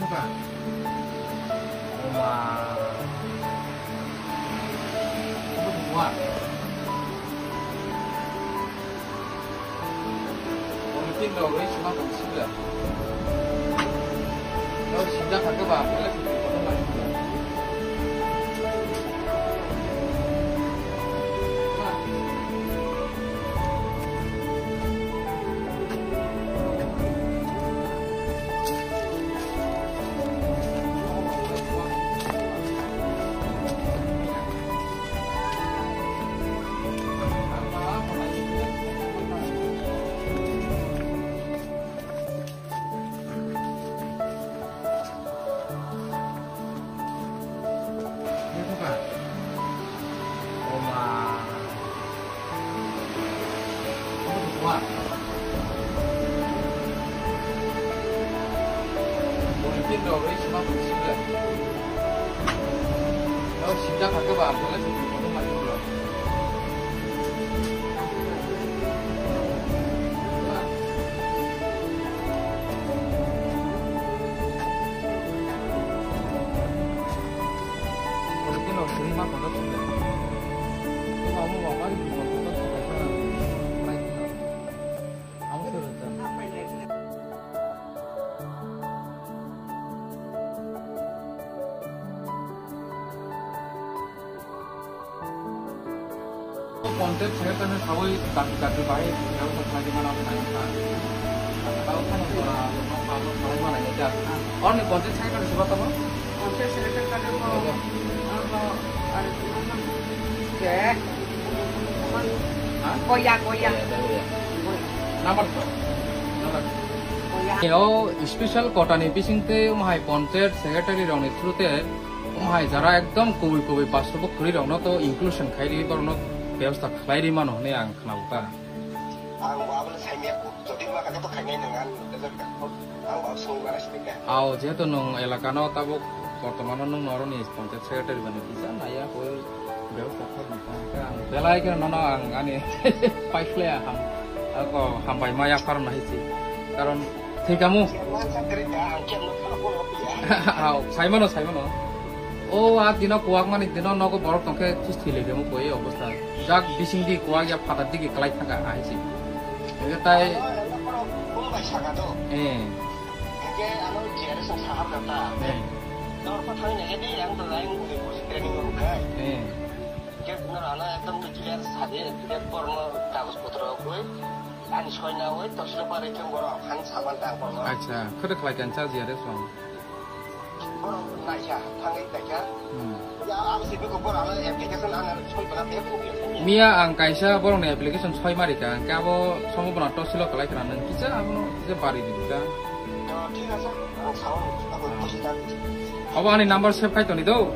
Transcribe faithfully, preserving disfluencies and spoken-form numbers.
Oma. Oma. Oro tin rok rwi sima tong sibla. Oro sinda kha khe ba, bele sujui kotor lai sibla. Contact saya tadi sawi tapi tapi baik, saya tak tadi mana mana. Tahu kan orang orang orang mana aja. Orang ni contact saya kan sebab apa? Contact saya kan ada mau apa ada teman. Oke. Hah? Koya, koya. Number. Number. Koya. Yo, special kota ni bising te umhai contact secretary rong ni through te umhai jara ekdom kubui kubui pastor bo khuri rok no to inclusion khai ri borok no bebostha khlai ri mano hwnwi ang khna bukha. Ang bo abo le saimya ko, jodi ma kata to khainai nang ang, ang bo sung mana sini ka. Ao, jehetu nwng elaka no tabuk bortomano nwng noroni panchayat secretary bani kisa naiya koi bebostha kha bukha ang belai khe nono ang ani paikhle ham, ako hambai ma yaphar na hisi. Karon thik amu. Ang khe no khana ko ya. Ao, saimano, saimano. O a dino kuwak mani dino nogo borok tongkhe chus thwi lai remu koi obostha. Jak bising di kuwak ya phatar digi kalai thangkha ahai se. Hingke tai. Ano, ano, ano, ano bai saka to. Eh. Hingke ano G R S ang saham na ta. Eh. Dor pa thang ne di ang to lain ko ko training ko kai. Eh. Hingke no ano ekdom clear sadi, clear porno kagoj potro koi. Ani soi na oi, to sila pare thang boro khan saban tang porno. Acha, kore khlai kan cha G R S ang. Borok naikha, thangwi naikha. Hmm. Ya, ang se beko borok ano application ano soi bana beko. Miya ang kaisa borokni application soi marika, hingke abo somo bana tosilo kalai khna nang kisa abono kisa bari di ka. To, thik ase, ang sao, abo buji dan. Abo ani number save khai toni do.